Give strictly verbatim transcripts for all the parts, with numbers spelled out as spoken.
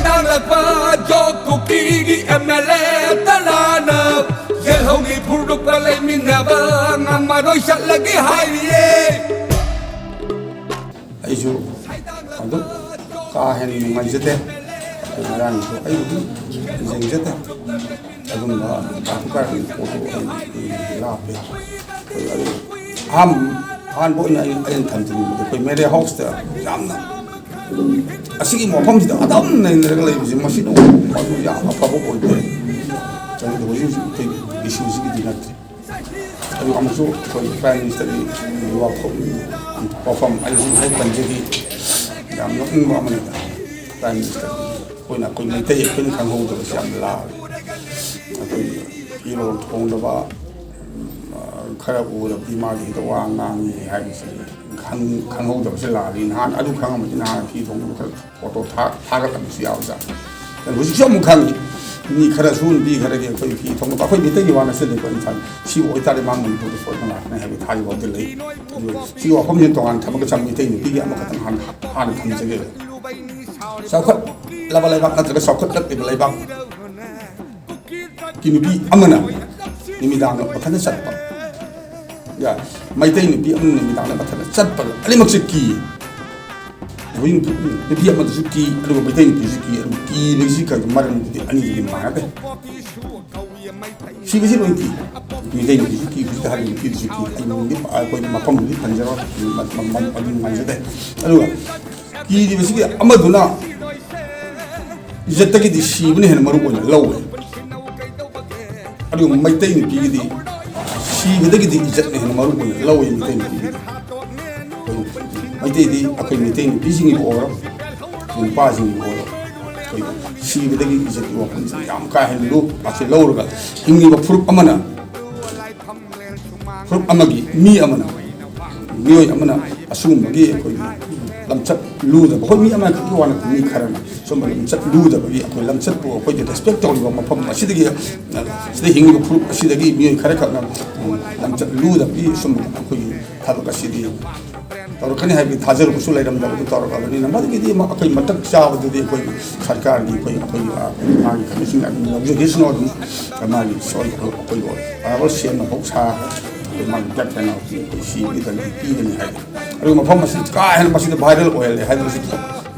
ꯇꯥꯡꯂꯛꯄ joke ꯀꯨꯀꯤꯒꯤ M L A ꯇꯔꯥꯅ ꯌꯦꯜꯍꯧꯒꯤ ꯐꯨꯔꯨꯞꯀ ꯂꯩꯃꯤꯟꯅꯕ ꯉꯝꯃꯔꯣꯏ ꯆꯠꯂꯒꯦ ꯍꯥꯏꯔꯤꯌꯦ꯫ ꯑꯩꯁꯨ ꯑꯗꯨꯝ ꯀꯥ ꯍꯦꯟꯅ ꯅꯨꯡꯉꯥꯏꯖꯗꯦ꯫ ꯉꯔꯥꯡꯁꯨ ꯑꯩ ꯑꯗꯨꯝ ꯌꯦꯡꯖꯗꯦ꯫ ꯑꯗꯨꯝꯕ ꯄꯥꯔꯇꯤꯀꯨꯂꯔꯒꯤ ꯄꯣꯠꯇꯨ ꯑꯩ ꯂꯥꯞꯄꯦ꯫ ꯑꯩꯈꯣꯏ ꯑꯗꯨ ꯑꯍꯥꯟꯕ, ꯑꯍꯥꯟꯕ ꯑꯣꯏꯅ ꯑꯩ, ꯑꯩꯅ ꯊꯝꯖꯅꯤꯡꯕꯗꯤ ꯑꯩꯈꯣꯏ ꯃꯦꯔꯦ ꯍꯥꯎꯁꯇ ꯌꯥꯝꯅ ꯑꯁꯤꯒꯤ ꯃꯐꯝꯁꯤꯗ ꯑꯗꯨꯝ ꯅꯩꯅꯔꯒ ꯂꯩꯕꯁꯦ ꯃꯁꯤ ꯅꯣꯡꯃ ꯌꯥꯝ ꯑꯐꯕ ꯑꯣꯏꯗꯦ꯫ ꯑꯗꯨꯕꯨ ꯍꯧꯖꯤꯛ ꯍꯧꯖꯤꯛ ꯑꯩꯈꯣꯏ ꯏꯁꯨꯁꯤꯒꯤꯗꯤ ꯅꯠꯇꯦ꯫ ꯑꯗꯨꯒ ꯑꯃꯨꯛꯁꯨ ꯑꯩꯈꯣꯏ ꯄ꯭ꯔꯥꯏꯝ ꯃꯤꯅꯤꯁꯇꯔꯒꯤ ꯋꯥꯐꯝ, ꯋꯥꯐꯝ ꯑꯩ ꯍꯧꯖꯤꯛ ꯍꯥꯏ ꯄꯟꯖꯈꯤ꯫ ꯌꯥꯝ ꯅꯣꯛꯅꯤꯡꯕ ꯑꯃꯅꯤꯗ꯫ ꯄ꯭ꯔꯥꯏꯝ ꯃꯤꯅꯤꯁꯇꯔ ꯑꯩꯈꯣꯏꯅ, ꯑꯩꯈꯣꯏ ꯃꯩꯇꯩ ꯑꯩꯈꯣꯏꯅ ꯈꯪꯍꯧꯗꯕꯁꯦ ꯌꯥꯝ ꯂꯥꯜꯂꯦ꯫ ꯑꯩꯈꯣꯏ ꯐꯤꯔꯣꯜ ꯊꯣꯡꯗꯕ, ꯎꯝ, ꯈꯔ ꯎꯔꯕꯗꯤ ꯃꯥꯒꯤ ꯍꯦꯛꯇ ꯋꯥ ꯉꯥꯡꯉꯤ ꯍꯥꯏꯕꯁꯤ ꯈꯪ-, ꯈꯪꯍꯧꯗꯕꯁꯦ ꯂꯥꯜꯂꯤ꯫ ꯅꯍꯥꯟ ꯑꯗꯨ ꯈꯪꯉꯝꯃꯗꯤ ꯅꯍꯥꯟ ꯐꯤ ꯊꯣꯡꯗꯕ ꯈꯔ ꯐꯣꯇꯣ ꯊꯥ-, ꯊꯥꯒꯠꯂꯝꯕꯁꯨ ꯌꯥꯎꯕꯖꯥꯠꯅꯤ꯫ ꯑꯗꯨ ꯍꯧꯖꯤꯛꯁꯨ ꯑꯃꯨꯛ ꯈꯪꯉꯤ꯫ ꯃꯤ ꯈꯔꯁꯨ, ꯅꯨꯄꯤ ꯈꯔꯒꯤ ꯑꯩꯈꯣꯏ ꯐꯤ ꯊꯣꯡꯕ, ꯑꯩꯈꯣꯏ ꯃꯩꯇꯩꯒꯤ ꯋꯥ ꯅꯠꯆꯗꯦꯀꯣ, ꯏꯝꯐꯥꯜ꯫ ꯁꯤꯕꯨ ꯑꯣꯏꯇꯥꯔꯗꯤ ꯃꯥ ꯃꯅꯤꯄꯨꯔꯗ ꯁꯣꯏꯗꯅ ꯂꯥꯛꯀꯅꯤ ꯍꯥꯏꯕꯒꯤ ꯊꯥꯖꯕ ꯑꯃꯗꯤ ꯂꯩ꯫ ꯑꯗꯨ ꯁꯤꯒꯤ ꯋꯥꯐꯝꯁꯤꯅ ꯇꯣꯉꯥꯟꯅ ꯊꯝꯃꯒ ꯆꯥꯛ ꯃꯩꯇꯩ ꯅꯨꯄꯤꯒꯤ ꯑꯃꯈꯛꯇꯪ ꯍꯥꯟꯅ, ꯍꯥꯟꯅ ꯊꯝꯖꯒꯦ꯫ ꯆꯥꯎꯈꯠꯂꯕ ꯂꯩꯕꯥꯛ ꯅꯠꯇ꯭ꯔꯒ ꯆꯥꯎꯈꯠꯂꯛꯂꯤꯕ ꯂꯩꯕꯥꯛ ꯀꯤ ꯅꯨꯄꯤ ꯑꯃꯅ ꯅꯨꯃꯤꯗꯥꯡꯗ ꯃꯊꯟꯇ ꯆꯠꯄ, ꯌꯥ, ꯃꯩꯇꯩ ꯅꯨꯄꯤ ꯑꯃꯅ ꯅꯨꯃꯤꯗꯥꯡꯗ ꯃꯊꯟꯇ ꯆꯠꯄꯗ ꯑꯅꯤꯃꯛꯁꯦ ꯀꯤ꯫ ꯍꯧꯖꯤꯛ ꯅꯨꯄꯤ ꯑꯃꯗꯁꯨ ꯀꯤ, ꯑꯗꯨꯒ ꯃꯩꯇꯩ ꯅꯨꯄꯤꯁꯨ ꯀꯤ꯫ ꯑꯗꯨ ꯀꯤꯕꯒꯤꯁꯤ ꯀꯔꯤ ꯃꯔꯝꯗꯨꯗꯤ ꯑꯅꯤꯗꯨꯗꯤ ꯃꯥꯟꯅꯗꯦ꯫ ꯁꯤꯕꯁꯤ ꯂꯣꯏ ꯀꯤ꯫ ꯃꯩꯇꯩ ꯅꯨꯄꯤꯁꯨ ꯀꯤ, ꯍꯧꯖꯤꯛ ꯍꯥꯏꯔꯤꯕ ꯅꯨꯄꯤꯗꯨꯁꯨ ꯀꯤ꯫ ꯑꯩ ꯃꯃꯤꯡꯗꯤ, ꯑꯩꯈꯣꯏ ꯃꯐꯝꯗꯨꯗꯤ ꯄꯟꯖꯔꯣꯏ, ꯃ-, ꯃ-, ꯃ-, ꯑꯗꯨꯝ ꯉꯝꯖꯗꯦ꯫ ꯑꯗꯨꯒ ꯀꯤꯔꯤꯕꯁꯤꯒꯤ ꯑꯃꯗꯨꯅ ꯏꯖꯠꯇꯒꯤꯗꯤ ꯁꯤꯕꯅ ꯍꯦꯟꯅ ꯃꯔꯨ ꯑꯣꯏꯅ ꯂꯧꯋꯦ꯫ ꯑꯗꯨꯒ ꯃꯩꯇꯩ ꯅꯨꯄꯤꯒꯤꯗꯤ ꯁꯤꯕꯗꯒꯤꯗꯤ ꯏꯖꯠꯅ ꯍꯦꯟꯅ ꯃꯔꯨ ꯑꯣꯏꯅ ꯂꯧꯋꯦ ꯃꯩꯇꯩ ꯅꯨꯄꯤꯒꯤꯗꯤ꯫ ꯑꯩꯈꯣꯏ ꯃꯩꯇꯩꯗꯤ ꯑꯩꯈꯣꯏ ꯃꯩꯇꯩ ꯅꯨꯄꯤꯁꯤꯡꯒꯤꯕꯨ ꯑꯣꯏꯔꯣ, ꯅꯨꯄꯥꯁꯤꯡꯒꯤꯕꯨ ꯑꯣꯏꯔꯣ, ꯑꯩꯈꯣꯏ ꯁꯤꯕꯗꯒꯤ ꯏꯖꯠꯀꯤ ꯋꯥꯐꯝꯁꯤ ꯌꯥꯝ ꯀꯥ ꯍꯦꯟꯅ ꯂꯨ-, ꯑꯁꯤ ꯂꯧꯔꯒ ꯍꯤꯡꯉꯤꯕ ꯐꯨꯔꯨꯞ ꯑꯃꯅ ꯐꯨꯔꯨꯞ ꯑꯃꯒꯤ ꯃꯤ ꯑꯃꯅ, ꯃꯤꯑꯣꯏ ꯑꯃꯅ ꯑꯁꯤꯒꯨꯝꯕꯒꯤ ꯑꯩꯈꯣꯏꯒꯤ ꯂꯝꯆꯠ ꯂꯨꯗꯕ, ꯑꯩꯈꯣꯏ ꯃꯤ ꯑꯃꯈꯛꯀꯤ ꯋꯥ ꯅꯠꯇꯦ, ꯃꯤ ꯈꯔꯅ ꯁꯨꯝꯕ ꯂꯝꯆꯠ ꯂꯨꯗꯕꯒꯤ ꯑꯩꯈꯣꯏ ꯂꯝꯆꯠꯄꯨ ꯑꯩꯈꯣꯏꯒꯤ ꯔꯦꯁꯄꯦꯛ ꯇꯧꯔꯤꯕ ꯃꯐꯝ ꯑꯁꯤꯗꯒꯤ, ꯁꯤꯗ ꯍꯤꯡꯉꯤꯕ ꯐꯨꯔꯨꯞ ꯑꯁꯤꯗꯒꯤ ꯃꯤꯑꯣꯏ ꯈꯔꯈꯛꯅ ꯂꯝꯆꯠ ꯂꯨꯗꯕꯒꯤ ꯁꯨꯝꯕ ꯑꯩꯈꯣꯏꯒꯤ ꯊꯕꯛ ꯑꯁꯤꯗꯤ ꯇꯧꯔꯛꯀꯅꯤ ꯍꯥꯏꯕꯒꯤ ꯊꯥꯖꯔꯨꯕꯁꯨ ꯂꯩꯔꯝꯗꯕꯗꯨ ꯇꯧꯔꯛꯂꯕꯅꯤꯅ, ꯃꯗꯨꯒꯤꯗꯤ ꯑꯩꯈꯣꯏ ꯃꯇꯛ ꯆꯥꯕꯗꯨꯗꯤ ꯑꯩꯈꯣꯏ ꯁꯔꯀꯥꯔꯒꯤ ꯑꯩꯈꯣꯏ ꯑꯩꯈꯣꯏꯒꯤ ꯃꯥꯒꯤ ꯀꯃꯤꯁꯟ ꯑꯗꯨꯝ ꯂꯧꯖꯈꯤꯁꯅꯨ꯫ ꯑꯗꯨꯝ ꯃꯥꯒꯤ ꯁꯣꯏ ꯑꯩꯈꯣꯏ ꯂꯣꯏꯔꯦ꯫ ꯁꯦꯝꯅ ꯍꯧ ꯁꯥ ꯑꯩꯈꯣꯏ ꯃꯥꯒꯤ ꯗꯦꯠ ꯄꯦꯅꯥꯜꯇꯤ ꯑꯩꯈꯣꯏ ꯁꯤꯕꯒꯤ ꯗꯟꯗꯤ ꯄꯤꯒꯅꯤ ꯍꯥꯏ꯫ ꯑꯗꯨꯒ ꯃꯐꯝ ꯑꯁꯤ ꯀꯥ ꯍꯦꯟꯅ ꯃꯁꯤꯗ ꯚꯥꯏꯔꯦꯜ ꯑꯣꯏꯍꯜꯂꯦ ꯍꯥꯏꯗꯅ ꯍꯧꯖꯤꯛ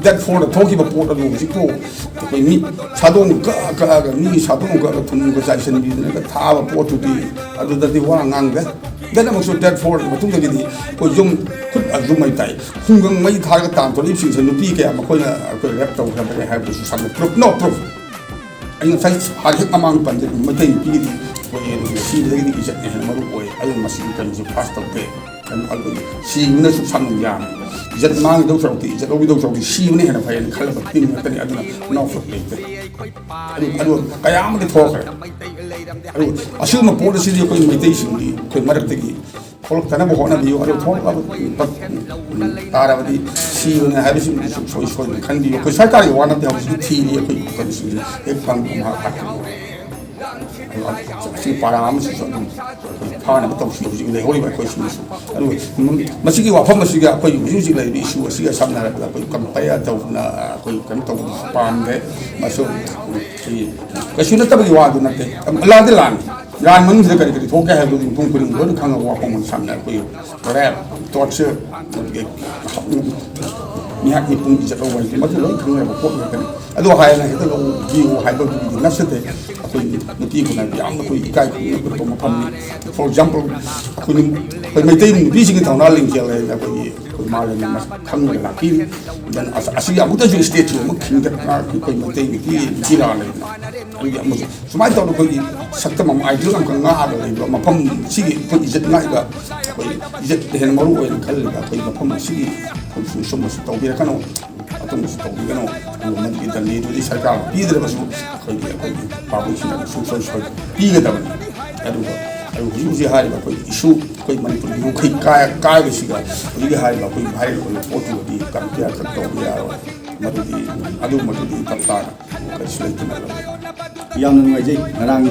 ꯗꯦꯠ ꯐꯣꯔꯗ ꯊꯣꯛꯈꯤꯕ ꯄꯣꯠ ꯑꯗꯨ ꯍꯧꯖꯤꯛꯄꯨ ꯑꯩꯈꯣꯏ ꯃꯤ ꯁꯥꯗꯣꯡ ꯀꯛꯑ ꯀꯛꯑꯒ ꯃꯤ ꯁꯥꯗꯣꯡ ꯀꯛꯑꯒ ꯊꯨꯝꯒ ꯆꯥꯏꯁꯤꯟꯕꯤꯗꯅꯒ ꯊꯥꯕ ꯄꯣꯠꯇꯨꯗꯤ ꯑꯗꯨꯗꯗꯤ ꯋꯥ ꯉꯥꯡꯗꯦ꯫ ꯗꯦꯠ ꯑꯃꯁꯨ ꯗꯦꯠ ꯐꯣꯔꯒꯤ ꯃꯇꯨꯡꯗꯒꯤꯗꯤ ꯑꯩꯈꯣꯏ ꯌꯨꯝ ꯈꯨꯠ ꯑꯗꯨꯝ ꯃꯩ ꯇꯥꯏ꯫ ꯈꯨꯡꯒꯪ ꯃꯩ ꯊꯥꯔꯒ ꯇꯥꯟꯊꯣꯔꯛꯏꯕꯁꯤꯡꯁꯦ ꯅꯨꯄꯤ ꯀꯌꯥ ꯃꯈꯣꯏꯅ ꯑꯩꯈꯣꯏ ꯔꯦꯞ ꯇꯧꯈ꯭ꯔꯕꯅꯤ ꯍꯥꯏꯕꯗꯨꯁꯨ ꯁꯝꯅ ꯄ꯭ꯔꯨꯐ ꯅꯣ ꯄ꯭ꯔꯨꯐ꯫ ꯑꯩ ꯉꯁꯥꯏ ꯍꯥꯟꯅ ꯍꯦꯛ ꯃꯃꯥꯡ ꯄꯟꯖꯈꯤꯕ ꯃꯩꯇꯩ ꯅꯨꯄꯤꯒꯤꯗꯤ ꯑꯩꯈꯣꯏ ꯁꯤꯕꯗꯒꯤꯗꯤ ꯏꯖꯠꯅ ꯍꯦꯟꯅ ꯃꯔꯨ ꯑꯣꯏ꯫ ꯑꯗꯨꯅ ꯃꯁꯤꯒꯤ ꯀꯔꯤꯁꯨ ꯄꯥꯁ ꯇꯧꯗꯦ꯫ ꯑꯗꯨ ꯑꯩꯈꯣꯏ ꯁꯤꯕꯅꯁꯨ ꯁꯥꯟꯅꯕ ꯌꯥꯝꯃꯤ꯫ ꯏꯖꯠ ꯃꯥꯡꯒꯗꯧ ꯁꯔꯨꯛꯇꯤ, ꯏꯖꯠ ꯂꯧꯕꯤꯗꯧ ꯁꯔꯨꯛꯇꯤ ꯁꯤꯕꯅ ꯍꯦꯟꯅ ꯐꯩ ꯍꯥꯏꯅ ꯈꯜꯂꯕ ꯇꯤꯝ ꯉꯥꯛꯇꯅꯤ꯫ ꯑꯗꯨꯅ ꯅꯣ ꯐ꯭ꯂꯣꯞ ꯂꯩꯇꯦ꯫ ꯑꯗꯨ ꯑꯗꯨ ꯀꯌꯥ ꯑꯃꯗꯤ ꯊꯣꯛꯈ꯭ꯔꯦ꯫ ꯑꯗꯨ ꯑꯁꯤꯒꯨꯝꯕ ꯄꯣꯠ ꯑꯁꯤꯗꯤ ꯑꯩꯈꯣꯏ ꯃꯩꯇꯩꯁꯤꯡꯗꯤ ꯑꯩꯈꯣꯏ ꯃꯔꯛꯇꯒꯤ ꯊꯣꯛꯂꯛꯇꯅꯕ ꯍꯣꯠꯅꯕꯤꯌꯨ꯫ ꯑꯗꯨ ꯊꯣꯛꯂꯛꯂꯕ ꯇꯥꯔꯕꯗꯤ ꯁꯤꯕꯅꯤ ꯍꯥꯏꯕꯁꯤꯃꯗꯤ ꯁꯨꯡꯁꯣꯏ ꯁꯣꯏꯗꯅ ꯈꯟꯕꯤꯌꯨ꯫ ꯑꯩꯈꯣꯏ ꯁꯔꯀꯥꯔꯒꯤ ꯋꯥ ꯅꯠꯇꯦ, ꯍꯧꯖꯤꯛꯇꯤ ꯊꯤꯔꯤ ꯑꯩꯈꯣꯏ ꯀꯩꯅꯣꯁꯤꯡꯁꯤ ꯍꯦꯛ ꯐꯪꯕ ꯃꯍꯥꯛ ꯍꯥꯠꯈꯤꯕ꯫ ꯑꯗꯨ ꯑꯁꯤ ꯄꯥꯔꯥ ꯑꯃꯁꯤꯁꯨ ꯑꯗꯨꯝ ꯐꯥꯅꯕ ꯇꯧꯁꯤ꯫ ꯍꯧꯖꯤꯛ ꯂꯩꯍꯧꯔꯤꯕ ꯑꯩꯈꯣꯏꯁꯤꯡꯅꯁꯨ꯫ ꯑꯗꯨꯒ ꯃꯁꯤꯒꯤ ꯋꯥꯐꯝ ꯑꯁꯤꯒ ꯑꯩꯈꯣꯏ ꯍꯧꯖꯤꯛ ꯍꯧꯖꯤꯛ ꯂꯩꯔꯤꯕ ꯏꯁꯨ ꯑꯁꯤꯒ ꯁꯝꯅ ꯍꯥꯏꯔꯕꯗ ꯑꯩꯈꯣꯏ ꯀꯝꯄꯦꯌꯔ ꯇꯧꯗꯅ ꯑꯩꯈꯣꯏ ꯀꯩꯅꯣ ꯇꯧꯕꯗꯨꯁꯨ ꯄꯥꯝꯗꯦ꯫ ꯃꯁꯨ ꯑꯩꯈꯣꯏ ꯀꯩꯁꯨ ꯅꯠꯇꯕꯒꯤ ꯋꯥꯗꯨ ꯅꯠꯇꯦ꯫ ꯂꯥꯟꯗꯤ ꯂꯥꯟꯅꯤ꯫ ꯂꯥꯟ ꯃꯅꯨꯡꯁꯤꯗ ꯀꯔꯤ ꯀꯔꯤ ꯊꯣꯛꯀꯦ ꯍꯥꯏꯕꯗꯨ ꯃꯤꯄꯨꯝ ꯈꯨꯗꯤꯡꯃꯛ ꯂꯣꯏꯅ ꯈꯪꯉꯕ ꯋꯥꯐꯝ ꯑꯃ꯫ ꯁꯝꯅ ꯑꯩꯈꯣꯏ ꯔꯦꯞ, ꯇꯣꯔꯆꯔ, ꯑꯗꯒꯤ ꯃꯤꯍꯥꯠ ꯃꯤꯄꯨꯡ ꯏꯖꯠ ꯂꯧꯕ ꯍꯥꯏꯁꯦ ꯃꯗꯨ ꯂꯣꯏ ꯈꯪꯅꯔꯕ ꯄꯣꯠ ꯉꯥꯛꯇꯅꯤ꯫ ꯑꯗꯨ ꯍꯥꯏꯅ ꯍꯦꯛꯇ ꯂꯧꯕꯤꯌꯨ ꯍꯥꯏꯕꯒꯤꯗꯤ ꯅꯠꯆꯗꯦ꯫ ꯑꯩꯈꯣꯏ ꯅꯨꯄꯤ ꯈꯨꯟꯅꯥꯏ ꯌꯥꯝꯅ ꯑꯩꯈꯣꯏ ꯏꯀꯥꯏ ꯈꯨꯝꯅꯒꯗꯕ ꯃꯐꯝꯅꯤ꯫ For example, ꯑꯩꯈꯣꯏ ꯅꯨ-, ꯑꯩꯈꯣꯏ ꯃꯩꯇꯩ ꯅꯨꯄꯤꯁꯤꯡꯒꯤ ꯊꯧꯅꯥ ꯂꯤꯡꯖꯦꯜ ꯍꯥꯏꯅ ꯑꯩꯈꯣꯏꯒꯤ ꯑꯩꯈꯣꯏ ꯃꯥꯂꯦꯝꯅ ꯃꯁꯛ ꯈꯪꯅ ꯂꯥꯛꯄꯤꯔꯤ꯫ Then ꯑꯁ-, ꯑꯁꯤꯒꯤ ꯑꯃꯨꯛꯇꯁꯨ ꯁ꯭ꯇꯦꯆꯨ ꯑꯃ ꯈꯤꯟꯒꯠꯅ ꯑꯩꯈꯣꯏ ꯃꯩꯇꯩ ꯅꯨꯄꯤ ꯅꯨꯄꯤꯔꯥ ꯂꯩꯕꯅ ꯑꯗꯨꯒꯤ ꯑꯃꯁꯨ ꯁꯨꯃꯥꯏꯅ ꯇꯧꯗꯅ ꯑꯩꯈꯣꯏꯒꯤ ꯁꯛꯇꯝ ꯑꯃ, ꯑꯥꯏꯗꯣꯜ ꯑꯃꯈꯛ ꯉꯥꯛꯑꯒ ꯂꯩꯕ ꯃꯐꯝ ꯁꯤꯒꯤ ꯑꯩꯈꯣꯏ ꯏꯖꯠ ꯉꯥꯛꯏꯕ ꯑꯩꯈꯣꯏ ꯏꯖꯠꯇ ꯍꯦꯟꯅ ꯃꯔꯨ ꯑꯣꯏꯅ ꯈꯜꯂꯤꯕ ꯑꯩꯈꯣꯏ ꯃꯐꯝ ꯑꯁꯤꯒꯤ ꯑꯩꯈꯣꯏꯁꯨ ꯁꯨꯝꯕꯁꯨ ꯇꯧꯕꯤꯔꯛꯀꯅꯨ, ꯑꯗꯨꯝꯕꯁꯨ ꯇꯧꯕꯤꯒꯅꯨ꯫ ꯑꯗꯨꯒ ꯃꯗꯨꯒꯤ ꯗꯟꯗꯤꯗꯨꯗꯤ ꯁꯔꯀꯥꯔꯅ ꯄꯤꯗ꯭ꯔꯕꯁꯨ ꯑꯩꯈꯣꯏꯒꯤ, ꯑꯩꯈꯣꯏꯒꯤ ꯄꯥꯕꯨꯡꯁꯤꯡꯅ ꯁꯨꯡꯁꯣꯏ ꯁꯣꯏ ꯄꯤꯒꯗꯕꯅꯤ꯫ ꯑꯗꯨꯒ ꯑꯩ ꯍꯧꯖꯤꯛ ꯍꯧꯖꯤꯛ ꯍꯥꯏꯔꯤꯕ ꯑꯩꯈꯣꯏꯒꯤ ꯏꯁꯨ, ꯑꯩꯈꯣꯏ ꯃꯅꯤꯄꯨꯔꯒꯤ ꯉꯝꯈꯩ ꯀꯥꯏ-, ꯀꯥꯏꯕꯁꯤꯒ ꯍꯧꯖꯤꯛ ꯍꯥꯏꯔꯤꯕ ꯑꯩꯈꯣꯏ ꯚꯥꯏꯔꯦꯜ ꯑꯣꯏꯕ ꯄꯣꯠꯇꯨꯒꯗꯤ ꯀꯝꯄꯤꯌꯔ ꯈꯛ ꯇꯧꯕ ꯌꯥꯔꯣꯏ꯫ ꯃꯗꯨꯗꯤ, ꯑꯗꯨꯃꯗꯨꯗꯤ ꯇꯞ ꯇꯥꯅ ꯀꯔꯤꯁꯨ ꯂꯩꯇꯅ ꯂꯧꯏ꯫ ꯌꯥꯝꯅ ꯅꯨꯡꯉꯥꯏꯖꯩ꯫ ꯉꯔꯥꯡ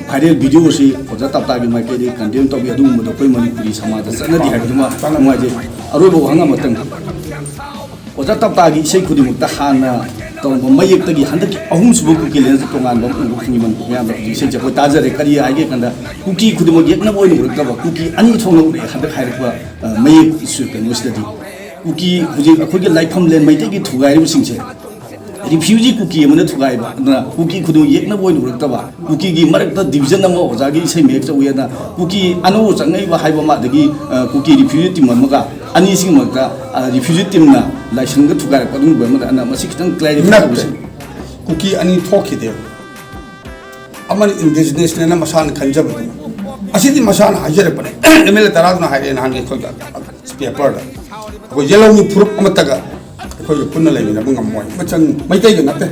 ꯚꯥꯏꯔꯦꯜ ꯚꯤꯗꯤꯑꯣ ꯑꯁꯤ ꯑꯣꯖꯥ ꯇꯞꯇꯥꯒꯤ ꯃꯥꯏꯀꯩꯗꯒꯤ ꯀꯟꯗꯦꯝ ꯇꯧꯏ꯫ ꯑꯗꯨꯒꯨꯝꯕꯗꯣ ꯑꯩꯈꯣꯏ ꯃꯅꯤꯄꯨꯔꯤ ꯁꯃꯥꯖꯗ ꯆꯠꯅꯗꯦ ꯍꯥꯏꯕꯗꯨꯃ ꯅꯨꯡꯉꯥꯏꯖꯩ꯫ ꯑꯔꯣꯏꯕ ꯋꯥꯍꯪ ꯑꯃꯇꯪ꯫ ꯑꯣꯖꯥ ꯇꯞꯇꯥꯒꯤ ꯏꯁꯩ ꯈꯨꯗꯤꯡꯃꯛꯇ ꯍꯥꯟꯅ ꯇꯧꯔꯝꯕ ꯃꯌꯦꯛꯇꯒꯤ ꯍꯟꯗꯛꯀꯤ ꯑꯍꯨꯝꯁꯨꯕ ꯀꯨꯀꯤ ꯂꯦꯟꯁ ꯇꯣꯉꯥꯟꯕ ꯑꯃ ꯎꯕ ꯐꯪꯉꯤ ꯃꯅꯤꯄꯨꯔ ꯃꯤꯌꯥꯝꯗ꯫ ꯍꯧꯖꯤꯛ ꯏꯁꯩꯁꯦ ꯑꯩꯈꯣꯏ ꯇꯥꯖꯔꯦ꯫ ꯀꯔꯤ ꯍꯥꯏꯒꯦ ꯀꯥꯟꯗ, ꯀꯨꯀꯤ ꯈꯨꯗꯤꯡꯃꯛ ꯌꯦꯛꯅꯕ ꯑꯣꯏꯅ ꯎꯔꯛꯇꯕ ꯀꯨꯀꯤ ꯑꯅꯤ ꯊꯣꯛꯅ ꯎꯔꯛꯑꯦ ꯍꯟꯗꯛ ꯍꯥꯏꯔꯛꯄ, ꯑ, ꯃꯌꯦꯛ ꯀꯩꯅꯣꯁꯤꯗꯗꯤ꯫ ꯀꯨꯀꯤ ꯍꯧꯖꯤꯛ ꯑꯩꯈꯣꯏꯒꯤ ꯂꯥꯏꯐꯝꯂꯦꯟ ꯃꯩꯇꯩꯒꯤ ꯊꯨꯒꯥꯏꯔꯤꯕꯁꯤꯡꯁꯦ, ꯔꯤꯐ꯭ꯌꯨꯖꯤ ꯀꯨꯀꯤ ꯑꯃꯅ ꯊꯨꯒꯥꯏꯕ, ꯑꯗꯨꯅ ꯀꯨꯀꯤ ꯈꯨꯗꯤꯡꯃꯛ ꯌꯦꯛꯅꯕ ꯑꯣꯏꯅ ꯎꯔꯛꯇꯕ, ꯀꯨꯀꯤꯒꯤ ꯃꯔꯛꯇ ꯗꯤꯕꯤꯖꯟ ꯑꯃ ꯑꯣꯖꯥꯒꯤ ꯏꯁꯩ ꯃꯌꯦꯛ ꯆꯧꯏ ꯑꯗ ꯀꯨꯀꯤ ꯑꯅꯧꯕ ꯆꯪꯉꯛꯏꯕ ꯍꯥꯏꯕ ꯑꯃ, ꯑꯗꯒꯤ, ꯑ, ꯀꯨꯀꯤ ꯔꯤꯐ꯭ꯌꯨꯖꯤ ꯇꯤꯝ ꯑꯃꯒ ꯑꯅꯤꯁꯤꯒꯤ ꯃꯔꯛꯇ, ꯑ, ꯔꯤꯐ꯭ꯌꯨꯖꯤ ꯇꯤꯝꯅ ꯂꯥꯏꯁꯪꯗ ꯊꯨꯒꯥꯏꯔꯛꯄ ꯑꯗꯨꯒꯨꯝꯕ ꯑꯃꯗ ꯑꯅ ꯃꯁꯤ ꯈꯤꯇꯪ ꯀ꯭ꯂꯦꯔꯤꯐꯥꯏ ꯅꯠꯇꯦ꯫ ꯇꯧꯕꯁꯤ꯫ ꯀꯨꯀꯤ ꯑꯅꯤ ꯊꯣꯛꯈꯤꯗꯦ꯫ ꯑꯃꯅ ꯏꯟꯗꯤꯖꯤꯅꯁꯅꯦꯅ ꯃꯁꯥꯅ ꯈꯟꯖꯕꯗꯨꯅꯤ꯫ ꯑꯁꯤꯗꯤ ꯃꯁꯥꯅ ꯍꯥꯏꯖꯔꯛꯄꯅꯦ꯫ ꯑꯦꯝ ꯑꯦꯜ ꯑꯦ ꯇꯔꯥꯗꯨꯅ ꯍꯥꯏꯔꯛꯑꯦ ꯅꯍꯥꯟꯒꯤ ꯑꯩꯈꯣꯏꯗ ꯄꯦꯄꯔꯗ꯫ ꯑꯩꯈꯣꯏ ꯌꯦꯜꯍꯧꯃꯤ ꯐꯨꯔꯨꯞ ꯑꯃꯠꯇꯒ ꯑꯩꯈꯣꯏꯒ ꯄꯨꯟꯅ ꯂꯩꯃꯤꯟꯅꯕ ꯉꯝꯃꯣꯏ꯫ ꯃꯆꯪ ꯃꯩꯇꯩꯒꯤ ꯅꯠꯇꯦ꯫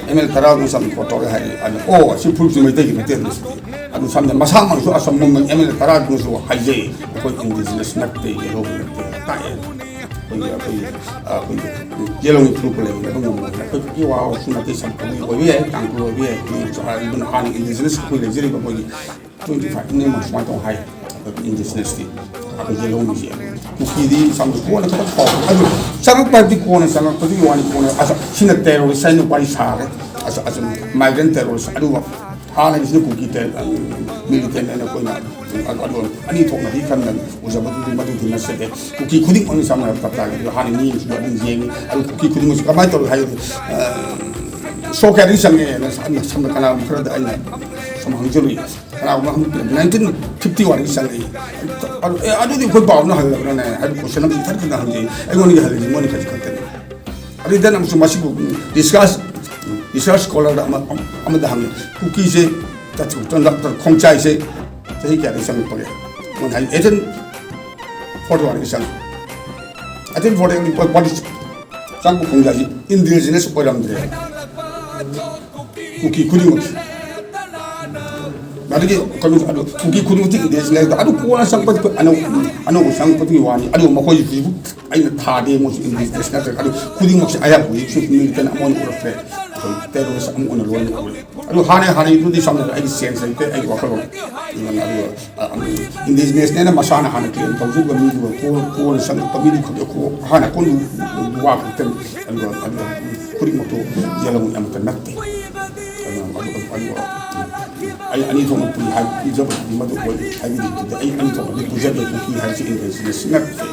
ꯑꯦꯝ ꯑꯦꯜ ꯇꯔꯥꯗꯨꯅ ꯁꯝ ꯈꯣꯠꯇꯣꯛꯑꯦ ꯍꯥꯏꯔꯦ꯫ ꯑꯗꯨ, "ꯑꯣ, ꯑꯁꯤ ꯐꯨꯔꯨꯞꯁꯤ ꯃꯩꯇꯩꯒꯤ ꯅꯠꯇꯦ" ꯑꯗꯨ ꯁꯤꯗꯤ꯫ ꯑꯗꯨ ꯁꯝꯅ ꯃꯁꯥꯃꯛꯁꯨ ꯑꯁꯝꯕ ꯑꯦꯝ ꯑꯦꯜ ꯇꯔꯥꯗꯨꯅꯁꯨ ꯍꯥꯏꯖꯩ, "ꯑꯩꯈꯣꯏ ꯏꯟꯗꯤꯖꯤꯅꯁ ꯅꯠꯇꯦ, ꯌꯦꯜꯍꯧꯃꯤ ꯅꯠꯇꯦ" ꯇꯥꯛꯑꯦ꯫ ꯑꯩꯈꯣꯏꯒꯤ, ꯑꯩꯈꯣꯏꯒꯤ, ꯑ, ꯑꯩꯈꯣꯏꯒꯤ ꯌꯦꯜꯍꯧꯃꯤ ꯐꯨꯔꯨꯞꯀ ꯂꯩꯃꯤꯟꯅꯕ ꯉꯝꯃꯣꯏ꯫ ꯑꯩꯈꯣꯏ ꯀꯨꯀꯤ ꯋꯥ ꯍꯥꯏꯕꯁꯨ ꯅꯠꯇꯦ, ꯁꯝ ꯀꯕꯨꯏ ꯑꯣꯏꯕ ꯌꯥꯏ, ꯇꯥꯡꯈꯨꯜ ꯑꯣꯏꯕ ꯌꯥꯏ, ꯑꯩꯈꯣꯏ ꯑꯗꯨꯅ ꯍꯥꯟꯅ ꯏꯟꯗꯤꯖꯤꯅꯁ ꯑꯩꯈꯣꯏ ꯂꯩꯖꯔꯤꯕ ꯑꯩꯈꯣꯏꯒꯤ ꯇ꯭ꯋꯦꯟꯇꯤ ꯐꯥꯏꯚ ꯅꯦꯝꯃ ꯁꯨꯃꯥꯏꯅ ꯇꯧ ꯍꯥꯏ꯫ ꯑꯩꯈꯣꯏ ꯏꯟꯗꯤꯖꯤꯅꯁꯇꯤ ꯑꯩꯈꯣꯏ ꯌꯦꯜꯍꯧꯃꯤꯁꯦ꯫ ꯀꯨꯀꯤꯗꯤ ꯁꯝꯅ ꯀꯣꯟꯅ ꯈꯛꯇꯪ ꯄꯥꯎ꯫ ꯑꯗꯨ ꯆꯪꯉꯛꯄ ꯍꯥꯏꯕꯗꯤ ꯀꯣꯟꯅ ꯆꯪꯉꯛꯄꯗꯨꯒꯤ ꯋꯥꯅꯤ꯫ ꯀꯣꯟꯅ ꯑꯁ ꯁꯤꯅ ꯇꯦꯔꯣꯔꯤꯁ ꯍꯥꯏꯅ ꯋꯥꯔꯤ ꯁꯥꯔꯦ꯫ ꯑꯁ, ꯑꯁ, ꯃꯥꯏꯒ꯭ꯔꯦꯟ ꯇꯦꯔꯣꯔꯤꯁ꯫ ꯑꯗꯨꯒ ꯍꯥꯟꯅꯒꯤꯁꯤꯅ ꯀꯨꯀꯤ ꯇꯦ-, ꯃꯤꯂꯤꯇꯦꯟ ꯍꯥꯏꯅ ꯑꯩꯈꯣꯏꯅ ꯑꯗꯨ ꯑꯅꯤ ꯊꯣꯛꯅꯗꯤ ꯈꯟꯗꯅ ꯎꯖꯕꯗꯨꯗꯤ ꯃꯗꯨꯗꯤ ꯅꯠꯆꯗꯦ꯫ ꯀꯨꯀꯤ ꯈꯨꯗꯤꯡꯃꯛꯅ ꯆꯞ ꯃꯥꯟꯅꯕ ꯇꯞ ꯇꯥꯔꯦ꯫ ꯑꯗꯨ ꯍꯥꯟꯅ ꯃꯤꯁꯨ ꯑꯗꯨꯝ ꯌꯦꯡꯉꯤ꯫ ꯑꯗꯨ ꯀꯨꯀꯤ ꯈꯨꯗꯤꯡꯃꯛꯁꯨ ꯀꯃꯥꯏꯅ ꯇꯧꯔꯤ ꯍꯥꯏꯔꯗꯤ, ꯑ, ꯁꯣ ꯀꯌꯥꯗꯒꯤ ꯆꯪꯉꯦꯅ ꯁꯝꯅ, ꯁꯝꯅ ꯀꯅꯥꯒꯨꯝꯕ ꯈꯔꯗ ꯑꯩꯅ ꯁꯨꯝ ꯍꯪꯖꯔꯨꯏ꯫ ꯀꯅꯥꯒꯨꯝꯕ ꯑꯃ ꯅꯥꯏꯟꯇꯤꯟ ꯐꯤꯐꯇꯤ ꯋꯥꯟꯒꯤ ꯆꯪꯉꯛꯏ꯫ ꯑꯗꯨ, ꯑꯦ, ꯑꯗꯨꯗꯤ ꯑꯩꯈꯣꯏ ꯄꯥꯎꯅ ꯍꯜꯂꯕ꯭ꯔꯥꯅꯦ ꯍꯥꯏꯕ ꯀꯣꯏꯁꯟ ꯑꯃꯁꯨ ꯏꯊꯟ ꯊꯟꯅ ꯍꯪꯖꯩ꯫ ꯑꯩꯉꯣꯟꯗꯒꯤ ꯍꯜꯂꯤꯁꯤ ꯃꯣꯏꯅ ꯈꯖꯤꯛ ꯈꯛꯇꯅꯤ꯫ ꯑꯗꯨꯗ ꯅꯪꯁꯨ ꯃꯁꯤꯕꯨ ꯔꯤꯁꯔꯁ, ꯔꯤꯁꯔꯁ ꯁ꯭ꯀꯣꯂꯔꯗ ꯑꯃ, ꯑꯃꯗ ꯍꯪꯉꯤ, "ꯀꯨꯀꯤꯁꯦ, ꯗꯥꯛꯇꯔ ꯈꯣꯡꯆꯥꯏꯁꯦ ꯆꯍꯤ ꯀꯌꯥꯗꯒꯤ ꯆꯪꯉꯛꯄꯒꯦ?" ꯃꯣꯏꯅ ꯍꯥꯏ, "ꯑꯩꯠꯇꯤꯟ ꯐꯣꯔꯇꯤ ꯋꯥꯟꯗꯒꯤ ꯆꯪꯉꯛꯏ꯫" ꯑꯩꯠꯇꯤꯟ ꯐꯣꯔꯇꯤ ꯋꯥꯟ ꯆꯪꯉꯛꯄ ꯈꯣꯡꯆꯥꯏꯁꯤ ꯏꯟꯗꯤꯖꯤꯅꯁ ꯑꯣꯏꯔꯝꯗ꯭ꯔꯦ꯫ ꯀꯨꯀꯤ ꯈꯨꯗꯤꯡꯃꯛ꯫ ꯑꯗꯒꯤ ꯀꯩꯅꯣ, ꯑꯗꯨ ꯀꯨꯀꯤ ꯈꯨꯗꯤꯡꯃꯛꯇꯤ ꯏꯟꯗꯤꯖꯤꯅꯁ ꯂꯩ꯫ ꯑꯗꯨ ꯀꯣꯟꯅ ꯆꯪꯉꯛꯄ ꯑꯅꯧ-, ꯑꯅꯧꯕ ꯆꯪꯉꯛꯄꯗꯨꯒꯤ ꯋꯥꯅꯤ꯫ ꯑꯗꯨ ꯃꯈꯣꯏꯁꯨ ꯍꯧꯖꯤꯛ ꯑꯩꯅ ꯊꯥꯗꯦ, ꯃꯣꯏꯁꯨ ꯏꯟꯗꯤꯖꯤꯅꯁ ꯅꯠꯇ꯭ꯔꯒ꯫ ꯑꯗꯨ ꯈꯨꯗꯤꯡꯃꯛꯁꯦ ꯑꯌꯥꯝꯕ ꯍꯧꯖꯤꯛꯁꯨ ꯃꯤꯂꯤꯇꯦꯟ ꯑꯃ ꯑꯣꯏꯅ ꯎꯔꯛꯇ꯭ꯔꯦ꯫ ꯇꯦꯔꯣꯔꯤꯁ ꯑꯃ ꯑꯣꯏꯅ ꯂꯣꯏꯅ ꯎꯔꯦ꯫ ꯑꯗꯨ ꯍꯥꯟꯅ ꯍꯥꯟꯅꯒꯤꯗꯨꯗꯤ ꯁꯝꯅ ꯑꯩꯒꯤ ꯁꯦꯟꯁ ꯂꯩꯇꯦ, ꯑꯩꯒꯤ ꯋꯥꯈꯜꯂꯣꯟ꯫ ꯑꯗꯨꯒ ꯏꯟꯗꯤꯖꯤꯅꯁꯅꯦꯅ ꯃꯁꯥꯅ ꯍꯥꯟꯅ ꯀ꯭ꯂꯦꯝ ꯇꯧꯖꯈꯤꯕ ꯃꯤꯗꯨꯒ ꯀꯣꯟ- ꯀꯣꯟꯅ ꯆꯪꯉꯛꯄ ꯃꯤꯗꯨ ꯈꯛꯇ ꯀꯣ- ꯍꯥꯟꯅ ꯀꯣꯟ ꯋꯥ ꯈꯛꯇꯅꯤ꯫ ꯑꯗꯨꯒ ꯑꯗꯨꯒ ꯈꯨꯗꯤꯡꯃꯛꯇꯨ ꯌꯦꯜꯍꯧꯃꯤ ꯑꯃꯠꯇ ꯅꯠꯇꯦ꯫ ꯑꯗꯨꯅ ꯑꯗꯨ- ꯑꯗꯨ- ꯑꯗꯨꯒ ꯑꯩ ꯑꯅꯤ ꯊꯣꯛꯅ ꯄꯨꯏ ꯍꯥꯏꯕ ꯄꯤꯖꯕꯗꯨꯗꯤ ꯃꯗꯨ ꯑꯣꯏ ꯍꯥꯏꯕꯗꯤ ꯑꯩ ꯑꯅꯤ ꯊꯣꯛꯅꯗꯤ ꯄꯨꯖꯗꯦ ꯀꯨꯀꯤ ꯍꯥꯏꯕꯁꯤ ꯏꯟꯗꯤꯖꯤꯅꯁ ꯅꯠꯇꯦ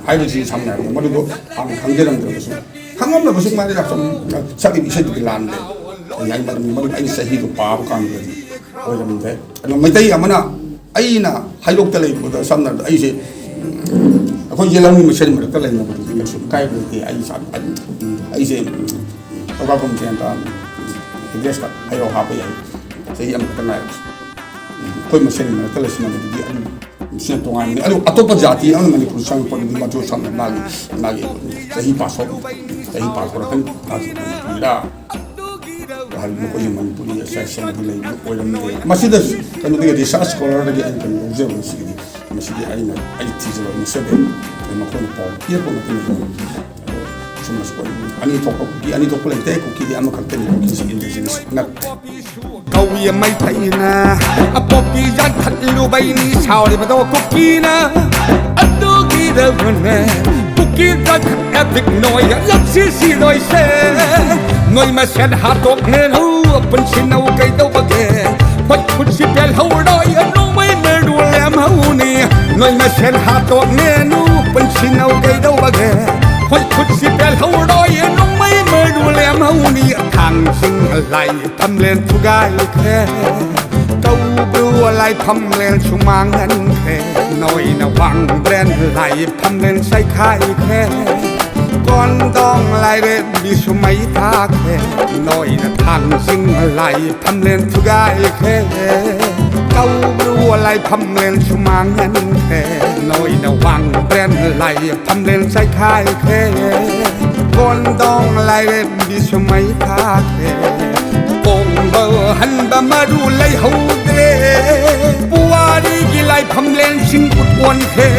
ꯍꯥꯏꯕꯁꯤ ꯁꯝꯅ ꯍꯥꯏꯔꯕꯗ ꯃꯗꯨꯗꯣ ꯍꯥꯟꯅ ꯈꯪꯖꯔꯝꯗ꯭ꯔꯒꯁꯨ ꯈꯪꯉꯝꯂꯕꯁꯨ ꯃꯥꯗꯤ ꯁꯨꯝ ꯁꯛꯂꯤꯕ ꯏꯁꯩꯗꯨꯗꯤ ꯂꯥꯟꯗꯦ꯫ ꯑꯩ ꯍꯥꯏ ꯃꯔꯝꯗꯤ ꯃꯔꯝ ꯑꯩꯅ ꯆꯍꯤꯗꯣ ꯄꯥꯕ ꯀꯥꯟꯗꯗꯤ ꯑꯣꯏꯔꯝꯗꯦ꯫ ꯑꯗꯣ ꯃꯩꯇꯩ ꯑꯃꯅ ꯑꯩꯅ ꯍꯥꯏꯗꯣꯛꯇ ꯂꯩꯕꯗ ꯁꯝꯅ ꯍꯥꯏꯔꯕꯗ ꯑꯩꯁꯦ ꯑꯩꯈꯣꯏ ꯌꯦꯜꯍꯧꯃꯤ ꯃꯁꯦꯟ ꯃꯔꯛꯇ ꯂꯩꯅꯕꯗꯨꯗꯤ ꯀꯩꯁꯨ ꯀꯥꯏꯕ ꯂꯩꯇꯦ꯫ ꯑꯩ ꯏꯁꯥ- ꯑꯩ- ꯑꯩꯁꯦ ꯂꯧꯀꯥꯐꯝ ꯊꯦꯟꯗ ꯑꯦꯗ꯭ꯔꯦꯁꯀ ꯍꯥꯏꯔꯛꯑꯣ ꯍꯥꯞꯄ ꯌꯥꯏ꯫ ꯆꯍꯤ ꯑꯃꯈꯛꯇ ꯉꯥꯏꯔꯕꯁꯦ ꯑꯩꯈꯣꯏ ꯃꯁꯦꯟ ꯃꯔꯛꯇ ꯂꯩꯁꯤꯟꯅꯕꯗꯨꯗꯤ ꯑꯗꯨꯝ ꯁꯤꯅ ꯇꯣꯉꯥꯟꯕꯅꯤ꯫ ꯑꯗꯨ ꯑꯇꯣꯞꯄ ꯖꯥꯇꯤ ꯑꯃꯅ ꯃꯅꯤꯄꯨꯔ ꯆꯪꯉꯛꯄꯗꯨꯗꯤ ꯃꯗꯨ ꯁꯝꯅ ꯃꯥꯒꯤ ꯃꯥꯒꯤ ꯆꯍꯤ ꯄꯥꯁ ꯇꯧ- ꯆꯍꯤ ꯄꯥꯁ ꯇꯧꯔꯛꯀꯅꯤ꯫ ꯃꯥꯒꯤ ꯃꯅꯤꯄꯨꯔꯤꯔꯥ ꯍꯥꯏꯕꯗꯤ ꯃꯈꯣꯏꯒꯤ ꯃꯅꯤꯄꯨꯔꯤ ꯑꯦꯁꯣꯁꯤꯌꯦꯁꯟꯒꯤ ꯂꯩꯕ ꯑꯣꯏꯔꯝꯗꯦ꯫ ꯃꯁꯤꯗ ꯀꯩꯅꯣꯗꯒꯤ ꯔꯤꯁꯥꯔꯁ ꯁ꯭ꯀꯣꯂꯔꯗꯒꯤ ꯑꯩꯅ ꯀꯩꯅꯣ ꯂꯧꯖꯕꯅꯤ꯫ ꯁꯤꯒꯤꯗꯤ ꯃꯁꯤꯗꯤ ꯑꯩꯅ ꯑꯩ ꯊꯤꯖꯕ ꯃꯁꯦꯟꯗ ꯃꯈꯣꯏꯅ ꯄꯥꯎ ꯄꯤꯔꯛꯄ ꯃꯇꯨꯡ ꯏꯟꯅ ꯁꯨꯝ ꯑꯅꯤ ꯊꯣꯛꯄ ꯀꯨꯀꯤ ꯑꯅꯤ ꯊꯣꯛꯄ ꯂꯩꯇꯦ꯫ ꯀꯨꯀꯤꯗꯤ ꯑꯃꯈꯛꯇꯅꯤ꯫ ꯀꯨꯀꯤꯁꯤ ꯏꯟꯗꯤꯖꯤꯅꯁ ꯅꯠꯇꯦ꯫ ꯀꯧꯏ ꯃꯩꯇꯩꯅ ꯑꯄꯣꯛꯄꯤ ꯌꯥꯟꯊꯠꯂꯨꯕꯩꯅꯤ ꯁꯥꯎꯔꯤꯕꯗꯣ ꯀꯨꯀꯤꯅ꯫ ꯑꯗꯨꯒꯤꯗꯕꯅꯦ ꯀꯨꯀꯤ ꯗ꯭ꯔꯒ ꯑꯦꯗꯤꯛ ꯅꯣꯏ ꯂꯞꯁꯤ ꯁꯤꯗꯣꯏꯁꯦ꯫ ꯅꯣꯏ ꯃꯁꯦꯟ ꯍꯥꯠꯇꯣꯛꯅꯦꯅꯨ ꯄꯨꯟꯁꯤꯅꯧ ꯀꯩꯗꯧꯕꯒꯦ? ꯈꯨꯠ ꯈꯨꯠꯁꯤ ꯄꯦꯜꯍꯧꯔꯣꯏ ꯅꯣꯡꯃꯩ ꯃꯔꯨ ꯂꯦꯝꯍꯧꯅꯤ꯫ ꯅꯣꯏ ꯃꯁꯦꯟ ꯍꯥꯠꯇꯣꯛꯅꯦꯅꯨ ꯄꯨꯟꯁꯤꯅꯧ ꯀꯩꯗꯧꯕꯒꯦ? ꯈꯨꯠ ꯈꯨꯠꯁꯤ ꯄꯦꯜꯍꯧꯔꯣꯏ ꯅꯣꯡꯃꯩ ꯃꯔꯨ ꯂꯦꯝꯍꯧꯅꯤ꯫ ꯊꯥꯡꯁꯤꯡ ꯂꯥꯏ ꯐꯝꯂꯦꯟ ꯊꯨꯒꯥꯏꯈ꯭ꯔꯦ꯫ ꯀꯧꯕ꯭ꯔꯨ ꯂꯥꯏ ꯐꯝꯂꯦꯟꯁꯨ ꯃꯥꯡꯍꯟꯈ꯭ꯔꯦ꯫ ꯅꯣꯏꯅ ꯋꯥꯡꯕ꯭ꯔꯦꯟ ꯂꯥꯏ ꯐꯝꯂꯦꯟ ꯆꯥꯏꯈꯥꯏꯈ꯭ꯔꯦ꯫ ꯀꯣꯟꯗꯣꯡ ꯂꯥꯏꯔꯦꯝꯕꯤꯁꯨ ꯃꯩ ꯊꯥꯈ꯭ꯔꯦ꯫ ꯅꯣꯏꯅ ꯊꯥꯡꯖꯤꯡ ꯂꯥꯏ ꯐꯝꯂꯦꯟ ꯊꯨꯒꯥꯏꯈ꯭ꯔꯦ꯫ ꯀꯧꯕ꯭ꯔꯨ ꯂꯥꯏ ꯐꯝꯂꯦꯟꯁꯨ ꯃꯥꯡꯍꯟꯈ꯭ꯔꯦ꯫ ꯅꯣꯏꯅ ꯋꯥꯡꯕ꯭ꯔꯦꯟ ꯂꯥꯏ ꯐꯝꯂꯦꯟ ꯆꯥꯏꯈꯥꯏꯈ꯭ꯔꯦ꯫ ꯀꯣꯟꯗꯣꯡ ꯂꯥꯏꯔꯦꯝꯕꯤꯁꯨ ꯃꯩ ꯊꯥꯈ꯭ꯔꯦ꯫ ꯀꯣꯡꯕ ꯍꯟꯕ ꯃꯔꯨ ꯂꯩꯍꯧꯗ꯭ꯔꯦ꯫ ꯄꯨꯋꯥꯔꯤꯒꯤ ꯂꯥꯏꯐꯝꯂꯦꯟꯁꯤꯡ ꯎꯠ ꯑꯣꯟꯈ꯭ꯔꯦ꯫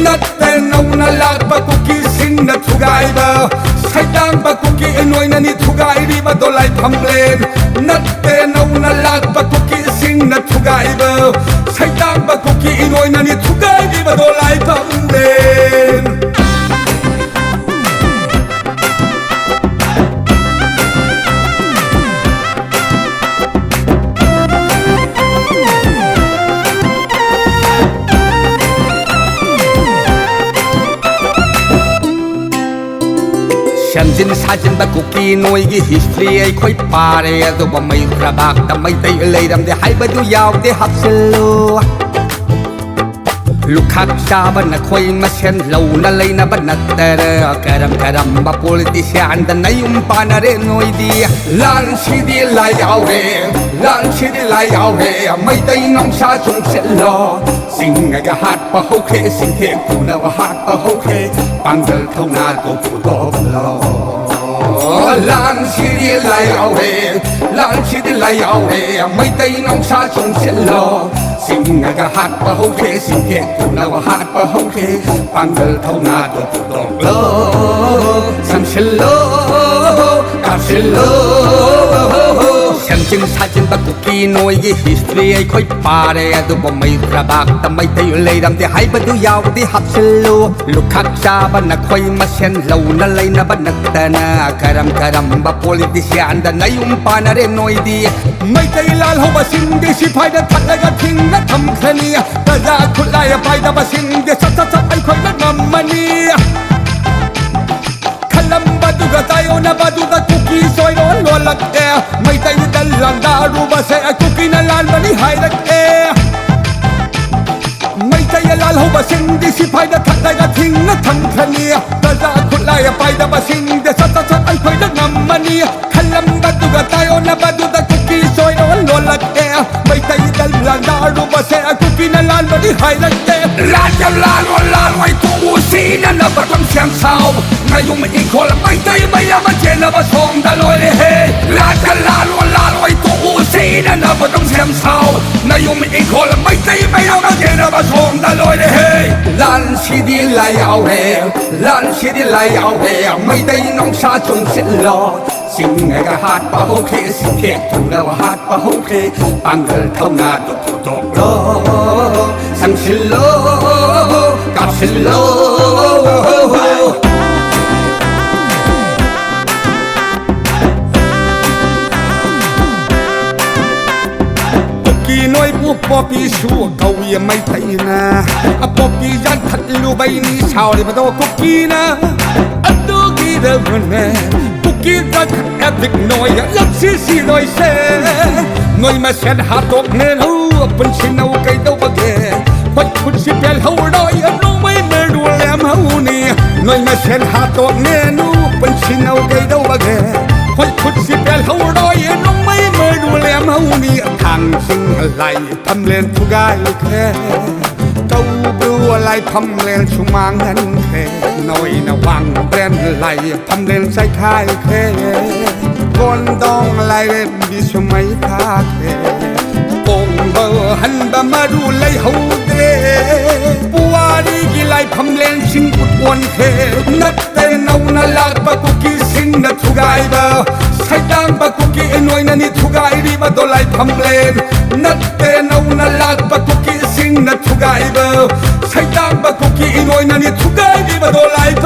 ꯅꯠꯇ ꯅꯧꯅ ꯂꯥꯛꯄ ꯀꯨꯀꯤꯁꯤꯡꯅ ꯊꯨꯒꯥꯏꯕ ꯁꯩꯗꯥꯡꯕ ꯀꯨꯀꯤ ꯅꯣꯏꯅꯅꯤ ꯊꯨꯒꯥꯏꯔꯤꯕ꯫ ꯗꯣ ꯂꯥꯏꯐꯝꯂꯦꯟ ꯅꯠꯇꯦ, ꯅꯧꯅ ꯂꯥꯛꯄ ꯀꯨꯀꯤꯁꯤꯡꯅ ꯊꯨꯒꯥꯏꯕ, ꯁꯩꯗꯥꯡꯕ ꯀꯨꯀꯤ ꯏꯔꯣꯏꯅꯅꯤ ꯊꯨꯒꯥꯏꯔꯤꯕꯗꯣ ꯂꯥꯏꯐꯝꯂꯦꯟ꯫ ꯁꯦꯝꯖꯤꯟ ꯁꯥꯖꯤꯟꯕ ꯀꯨꯀꯤ ꯅꯣꯏꯒꯤ ꯍꯤꯁꯇ꯭ꯔꯤ ꯑꯩꯈꯣꯏ ꯄꯥꯔꯦ, ꯑꯗꯨꯕꯨ ꯃꯩ ꯈ꯭ꯔꯕꯥꯛꯇ ꯃꯩꯇꯩ ꯂꯩꯔꯝꯗꯦ ꯍꯥꯏꯕꯗꯨ ꯌꯥꯎꯗꯦ ꯍꯥꯞꯆꯤꯜꯂꯨ꯫ ꯂꯨꯈꯥꯛ ꯆꯥꯕ ꯅꯈꯣꯏ ꯃꯁꯦꯟ ꯂꯧꯅ ꯂꯩꯅꯕ ꯅꯠꯇꯔ, ꯀꯔꯝ ꯀꯔꯝꯕ ꯄꯣꯂꯤꯇꯤꯁꯤꯌꯥꯟꯗ ꯅꯌꯨꯝ ꯄꯥꯟꯅꯔꯦ ꯅꯣꯏꯗꯤ? ꯂꯥꯟꯁꯤꯗꯤ ꯂꯥꯏ ꯌꯥꯎꯔꯦ, ꯂꯥꯟꯁꯤꯗꯤ ꯂꯥꯏ ꯌꯥꯎꯔꯦ, ꯃꯩꯇꯩ ꯅꯨꯡꯁꯥ ꯆꯨꯡꯁꯤꯜꯂꯣ꯫ ꯆꯤꯡꯉꯒ ꯍꯥꯠꯄ ꯍꯧꯈ꯭ꯔꯦ, ꯆꯤꯡꯊꯦꯛ ꯄꯨꯅꯕ ꯍꯥꯠꯄ ꯍꯧꯈ꯭ꯔꯦ, ꯄꯥꯡꯒꯜ ꯊꯧꯅꯥꯗꯣ ꯄꯨꯊꯣꯛꯂꯣ꯫ ꯂꯥꯟꯁꯤꯗꯤ ꯂꯥꯏ ꯌꯥꯎꯔꯦ, ꯂꯥꯟꯁꯤꯗꯤ ꯂꯥꯏ ꯌꯥꯎꯔꯦ, ꯃꯩꯇꯩ ꯅꯨꯡꯁꯥ ꯆꯣꯡꯁꯤꯜꯂꯣ꯫ ꯆꯤꯡꯉꯒ ꯍꯥꯠꯄ ꯍꯧꯈ꯭ꯔꯦ, ꯆꯤꯡꯊꯦꯛ ꯄꯨꯅꯕ ꯍꯥꯠꯄ ꯍꯧꯈ꯭ꯔꯦ, ꯄꯥꯡꯒꯜ ꯊꯧꯅꯥꯗꯣ ꯄꯨꯊꯣꯛꯂꯣ꯫ ꯆꯪꯁꯤꯜꯂꯣ, ꯀꯥꯞꯁꯤꯜꯂꯣ꯫ ꯁꯦꯝꯖꯤꯟ ꯁꯥꯖꯤꯟꯕ ꯀꯨꯀꯤ ꯅꯣꯏꯒꯤ ꯍꯤꯁꯇ꯭ꯔꯤ ꯑꯩꯈꯣꯏ ꯄꯥꯔꯦ, ꯑꯗꯨꯕꯨ ꯃꯩ ꯈ꯭ꯔꯕꯥꯛꯇ ꯃꯩꯇꯩ ꯂꯩꯔꯝꯗꯦ ꯍꯥꯏꯕꯗꯨ ꯌꯥꯎꯗꯤ ꯍꯥꯞꯆꯤꯜꯂꯨ꯫ ꯂꯨꯈꯥꯛ ꯆꯥꯕ ꯅꯈꯣꯏ ꯃꯁꯦꯟ ꯂꯧꯅ ꯂꯩꯅꯕ ꯅꯠꯇꯅ, ꯀꯔꯝ ꯀꯔꯝꯕ ꯄꯣꯂꯤꯇꯤꯁꯤꯌꯥꯟꯗ ꯅꯌꯨꯝ ꯄꯥꯟꯅꯔꯦ ꯅꯣꯏꯗꯤ? ꯃꯩꯇꯩ ꯂꯥꯜꯍꯧꯕꯁꯤꯡꯗꯤ ꯁꯤꯐꯥꯏꯗ ꯊꯠꯂꯒ ꯊꯤꯡꯅ ꯊꯝꯈ꯭ꯔꯅꯤ꯫ ꯄ꯭ꯔꯖꯥ ꯈꯨꯠꯂꯥꯏ ꯄꯥꯏꯗꯕꯁꯤꯡꯗꯤ ꯁꯠ ꯁꯠ ꯁꯠ ꯑꯩꯈꯣꯏꯅ ꯉꯝꯃꯅꯤ꯫ ꯈꯜꯂꯝꯕꯗꯨꯒ ꯇꯥꯏꯌꯣꯟꯅꯕꯗꯨꯗ ꯀꯨꯀꯤ ꯁꯣꯏꯔꯣꯟ ꯂꯣꯜꯂꯛꯑꯦ꯫ ꯃꯩꯇꯩꯗ ꯂꯥꯟꯗꯥꯔꯨꯕꯁꯦ ꯀꯨꯀꯤꯅ ꯂꯥꯟꯕꯅꯤ ꯍꯥꯏꯔꯛꯑꯦ꯫ ꯃꯩꯇꯩ ꯂꯥꯜꯍꯧꯕꯁꯤꯡꯗꯤ ꯁꯤꯐꯥꯏꯗ ꯊꯠꯂꯒ ꯊꯤꯡꯅ ꯊꯝꯈ꯭ꯔꯅꯤ꯫ ꯄ꯭ꯔꯖꯥ ꯈꯨꯠꯂꯥꯏ ꯄꯥꯏꯗꯕꯁꯤꯡꯗꯤ ꯁꯠ ꯁꯠ ꯁꯠ ꯑꯩꯈꯣꯏꯅ ꯉꯝꯃꯅꯤ꯫ ꯈꯜꯂꯝꯕꯗꯨꯒ ꯇꯥꯏꯌꯣꯟꯅꯕꯗꯨꯗ ꯀꯨꯀꯤ ꯁꯣꯏꯔꯣꯟ ꯂꯣꯜꯂꯛꯑꯦ꯫ ꯃꯩꯇꯩꯗ ꯂꯥꯟꯗꯥꯔꯨꯕꯁꯦ ꯀꯨꯀꯤꯅ ꯂꯥꯟꯕꯅꯤ ꯍꯥꯏꯔꯛꯑꯦ꯫ ꯂꯥꯟ ꯌꯥꯝ ꯂꯥꯜꯂꯣ, ꯂꯥꯜꯂꯣꯏ ꯇꯣꯛꯎ, ꯁꯤꯅꯅꯕ ꯑꯗꯨꯝ ꯁꯦꯝ ꯁꯥꯎ꯫ ꯅꯌꯨꯝ ꯏꯪꯈꯣꯜ ꯃꯩꯇꯩ ꯃꯌꯥꯝ ꯑꯃ ꯆꯦꯟꯅꯕ ꯁꯣꯝꯗ ꯂꯣꯏꯔꯦꯍꯦ꯫ ꯂꯥꯟ ꯌꯥꯝ ꯂꯥꯜꯂꯣ, ꯂꯥꯜꯂꯣꯏ ꯇꯣꯛꯎ, ꯁꯤꯅꯅꯕ ꯑꯗꯨꯝ ꯁꯦꯝ ꯁꯥꯎ꯫ ꯅꯌꯨꯝ ꯏꯪꯈꯣꯜ ꯃꯩꯇꯩ ꯃꯌꯥꯝ ꯑꯃ ꯆꯦꯟꯅꯕ ꯁꯣꯝꯗ ꯂꯣꯏꯔꯦꯍꯦ꯫ ꯂꯥꯟꯁꯤꯗꯤ ꯂꯥꯏ ꯌꯥꯎꯔꯦ, ꯂꯥꯟꯁꯤꯗꯤ ꯂꯥꯏ ꯌꯥꯎꯔꯦ, ꯃꯩꯇꯩ ꯅꯨꯡꯁꯥ ꯆꯣꯡꯁꯤꯜꯂꯣ꯫ ꯆꯤꯡꯉꯒ ꯍꯥꯠꯄ ꯍꯧꯈ꯭ꯔꯦ, ꯆꯤꯡꯊꯦꯛ ꯊꯨꯡꯅꯕ ꯍꯥꯠꯄ ꯍꯧꯈ꯭ꯔꯦ꯫ ꯄꯥꯡꯒꯜ ꯊꯧꯅꯥꯗꯨ ꯄꯨꯊꯣꯛꯂꯣ, ꯆꯪꯁꯤꯜꯂꯣ, ꯀꯥꯞꯁꯤꯜꯂꯣ꯫ ꯀꯨꯀꯤ ꯅꯣꯏꯕꯨ ꯄꯣꯄꯤꯁꯨ ꯀꯧꯏ ꯃꯩꯇꯩꯅ꯫ ꯑꯄꯣꯄꯤ ꯌꯥꯟꯊꯠꯂꯨꯕꯩꯅꯤ ꯁꯥꯎꯔꯤꯕꯗꯣ ꯀꯨꯀꯤꯅ꯫ ꯑꯗꯨꯒꯤꯗꯕꯅꯦ ꯀꯨꯀꯤ ꯗ꯭ꯔꯒ ꯑꯦꯗꯤꯛ ꯅꯣꯏ ꯂꯞꯁꯤ ꯁꯤ ꯅꯣꯏꯁꯦ꯫ ꯅꯣꯏ ꯃꯁꯦꯟ ꯍꯥꯠꯇꯣꯛꯅꯦꯅꯨ ꯄꯨꯟꯁꯤꯅꯧ ꯀꯩꯗꯧꯕꯒꯦ? ꯈꯣꯏ ꯈꯨꯠꯁꯤ ꯄꯦꯜꯍꯧꯔꯣꯏ ꯅꯣꯡꯃꯩ ꯃꯔꯨ ꯂꯦꯝꯍꯧꯅꯤ꯫ ꯅꯣꯏ ꯃꯁꯦꯟ ꯍꯥꯠꯇꯣꯛꯅꯦꯅꯨ ꯄꯨꯟꯁꯤꯅꯧ ꯀꯩꯗꯧꯕꯒꯦ? ꯈꯣꯏ ꯈꯨꯠꯁꯤ ꯄꯦꯜꯍꯧꯔꯣꯏ ꯅꯣꯡꯃꯩ ꯃꯔꯨ ꯂꯦꯝꯍꯧꯅꯤ꯫ ꯊꯥꯡꯁꯤꯡ ꯂꯥꯏ ꯐꯝꯂꯦꯟ ꯊꯨꯒꯥꯏꯈ꯭ꯔꯦ꯫ ꯀꯧꯕ꯭ꯔꯨ ꯂꯥꯏꯐꯝꯂꯦꯟꯁꯨ ꯃꯥꯡꯍꯟꯈ꯭ꯔꯦ꯫ ꯅꯣꯏꯅ ꯋꯥꯡꯕ꯭ꯔꯦꯟ ꯂꯥꯏꯐꯝꯂꯦꯟ ꯆꯥꯏꯈꯥꯏꯈ꯭ꯔꯦ꯫ ꯀꯣꯟꯗꯣꯡ ꯂꯥꯏꯔꯦꯝꯕꯤꯁꯨ ꯃꯩ ꯊꯥꯈ꯭ꯔꯦ꯫ ꯀꯣꯡꯕ ꯍꯟꯕ ꯃꯔꯨ ꯂꯩꯍꯧꯗ꯭ꯔꯦ꯫ ꯄꯨꯋꯥꯔꯤꯒꯤ ꯂꯥꯏꯐꯝꯂꯦꯟꯁꯤꯡ ꯎꯠ ꯑꯣꯟꯈ꯭ꯔꯦ꯫ ꯅꯠꯇꯦ ꯅꯧꯅ ꯂꯥꯛꯄ ꯀꯨꯀꯤꯁꯤꯡꯅ ꯊꯨꯒꯥꯏꯕ꯫ ꯁꯩꯗꯥꯡꯕ ꯀꯨꯀꯤ ꯏꯅꯣꯏꯅꯅꯤ ꯊꯨꯒꯥꯏꯔꯤꯕꯗꯣ ꯂꯥꯏꯐꯝꯂꯦꯟ꯫ ꯅꯠꯇꯦ ꯅꯧꯅ ꯂꯥꯛꯄ ꯀꯨꯀꯤꯁꯤꯡꯅ ꯊꯨꯒꯥꯏꯕ꯫ ꯁꯩꯗꯥꯡꯕ ꯀꯨꯀꯤ ꯏꯅꯣꯏꯅꯅꯤ ꯊꯨꯒꯥꯏꯔꯤꯕꯗꯣ ꯂꯥꯏꯐꯝꯂꯦꯟ꯫